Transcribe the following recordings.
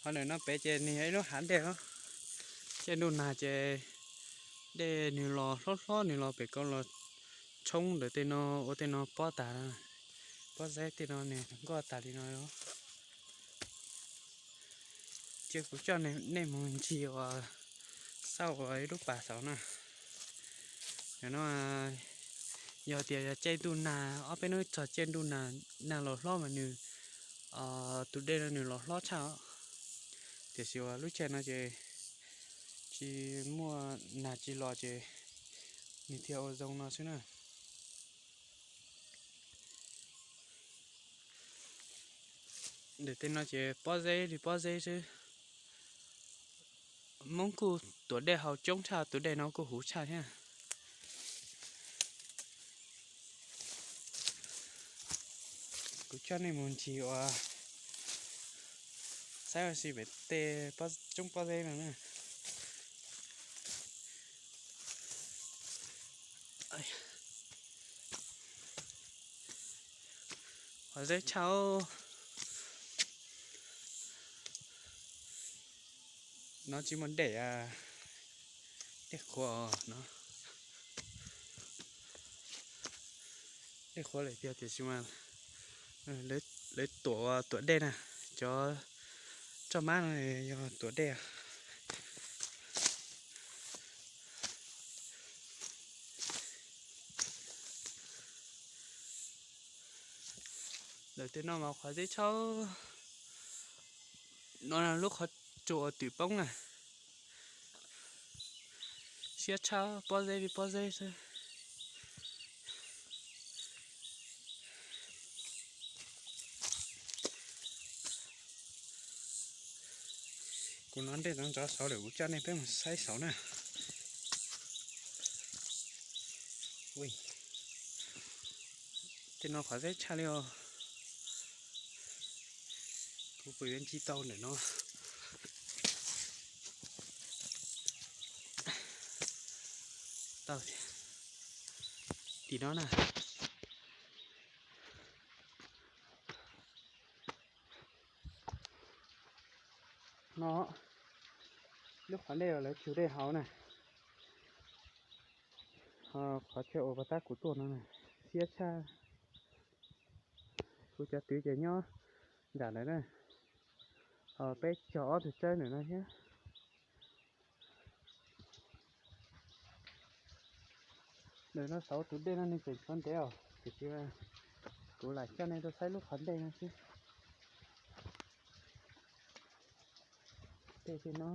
Qhov ntawm no pem ces nws yog ib lub hav dej os. Caij ntuj nag ces dej nws los hlob hlob nws los pem ko los tshoob ntawm tej no ua tej no pob tas, pob zeb tej no nws nkoj tas li no. Cia kuv coj nej mus ncig uas xauj ua ib lub pas saud na. Yog no, yog tias yog caij ntuj nag ob peb hnub txog caij ntuj nag, nag los hlob mas nws, tus dej no nws los hlob tshaj os. Tiam sis uas lub caij no ces tsis muaj nag tsis los ces nws thiaj ua zoo no xwb na. Ntawm tej no ces pob zeb li pob zeb xwb. Hmoob kuj tuav dej haus coob tshaj, tus dej no kuj huv tshaj thiab. Kuv coj nej mus ncig uas saib ua si pem tej coob pob zeb no na. Qhov zeb tshaj. No tsis muaj dej, dej qhuav no. Dej qhuav lawm tiag tiam sis mas lawv tuam, tuam dej na, cov roj mab no yog tuam dej. Ntawm tej no mas qhov zeb tshaj. No lub qhov tsua uas twm poob na. Siab tshaj, pob zeb li pob zeb xwb. Kuv hnov dej ntxov ntxov saud lawm, kuv coj nej peb mus saib saud na. Tej no qhov zeb tshaj li os. Kuv puas yuav ncig tau ntawm no? Tau tim no na. No, lub qhov dej uas lawv tsug dej haus na. Qhov chaw uas puag ta kuv tuaj no na, siab tshaj. Kuv cov twv ces nyob nram ntawd na, ho peb cog ob tug tsawb ntawm no thiab. Ntawm no saud tus dej no nws tseem tshuav ntev os, tiam sis kuv lam coj nej tuaj saib lub qhov dej no xwb. Tej no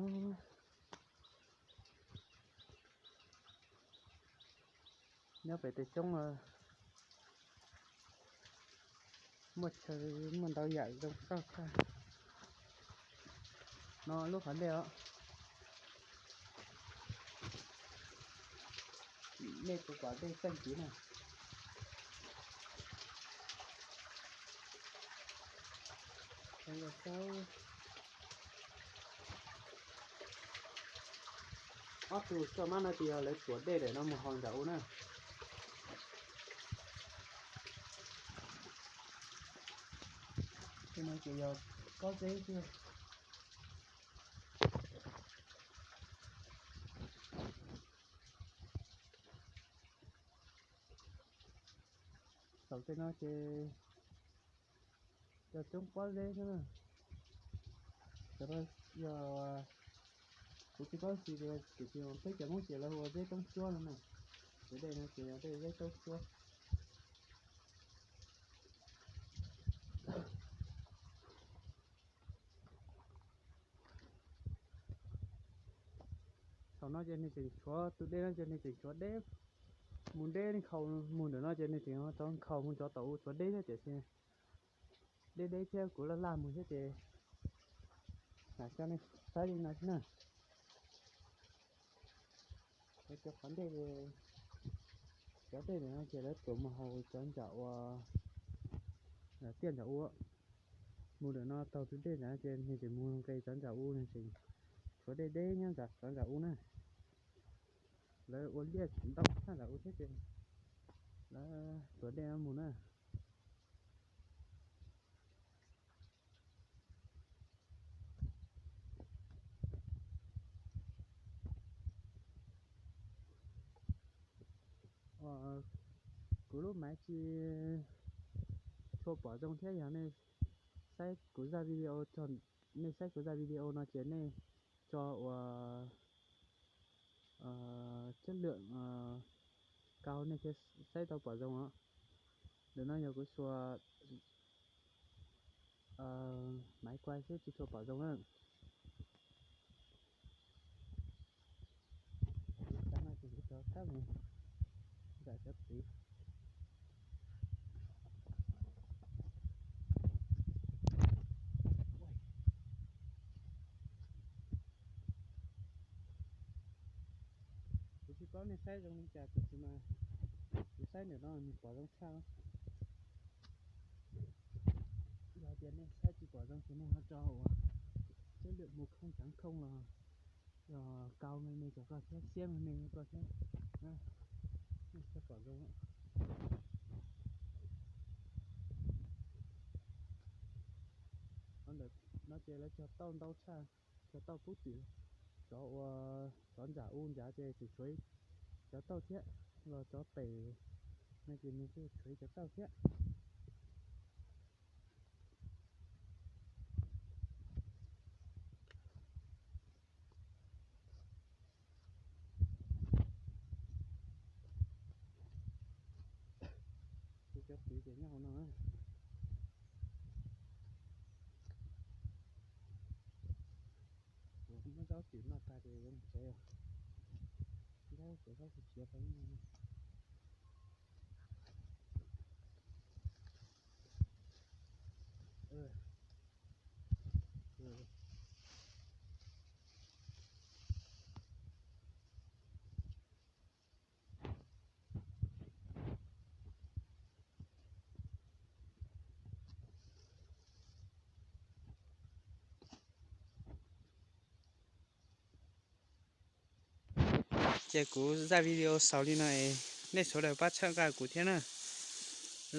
nyob pem tej coob, muaj chaw, muaj ntau yam zoo txoj tshaj. No lub qhov dej os. Nej puas pom dej txeej tid na? Ob tug roj mab no ces yog lawv tuam dej ntawm no mus haus nram u na. Tej no ces yog pob zeb xwb. Saum tej no ces cov coob pob zeb xwb na. Cov no yog, kuv tsis paub xyov tias, tiam sis peb cov Hmoob ces lawv hu ua zeb toob suab no na. Cov dej no ces yog dej zeb toob suab. Thaum no ces nws tseem tshuav, tus dej no ces nws tseem tshuav deb, mus deb nkhaus mus ntawm no ces nws tseem tau nkhaus mus ntxov tom u tshuav deb thiab tiam sis deb deb thiab kuv laj laj mus thiab ces lam coj nej saib li no xwb na. Cov qhov dej, cov dej ntawm no ces lawv tuam mus haus cov nram ua, tiaj nram u. Mus ntawm no taug tus dej ntawd ces nws tseem mus nqes cov nram u, nws tseem tshuav dej deb nyob nram cov nram u na. Lawv ua liaj ntau tshaj nram u thiab ces lawv tuam dej no mus na. Kuv lub maiv tsis tshua pom zoo thiab, yog nej saib kuv zaj video, nej saib kuv zaj video no ces nej tso ua chất lượng cao nej thiaj saib tau pom zoo os. Ntawm no yog kuv xuas maiv kuaj xwb tsis tshua pom zoo na. Tam no ces kuv rov qab mus nram cov txiv. Kuv tsis paub nej saib zoo li cas tiam sis mas kuv saib ntawm no nws pom zoo tshaj. Yog tias nej saib tsis pom zoo ces nej ho tso ua chất lượng mù không trắng không los yog kau me me rau koj thiab, xiab me me rau koj thiab, nej thiaj pom zoo. Qhov ntawm no ces lawv cog tauj ntau tshaj, cog tauj pub txim cov ua cov ntsam u ntsam ces tseem tshuav cov tauj thiab, los cov pem no ces nws kuj tshuav cov tauj thiab. Kuv cov txiv ces nyob hauv no. Kuv muab zaub twm noj tag ces yuav mus tsev os. Zaub cov zaub kuv txiav tau ib no. Ces kuv zaj video xaus li no es nej sawv daws pab txhawb nqa kuv thiab na,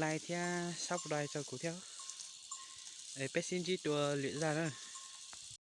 like thiab subscribe rau kuv thiab. Es peb sib ntsib dua lwm zaj na.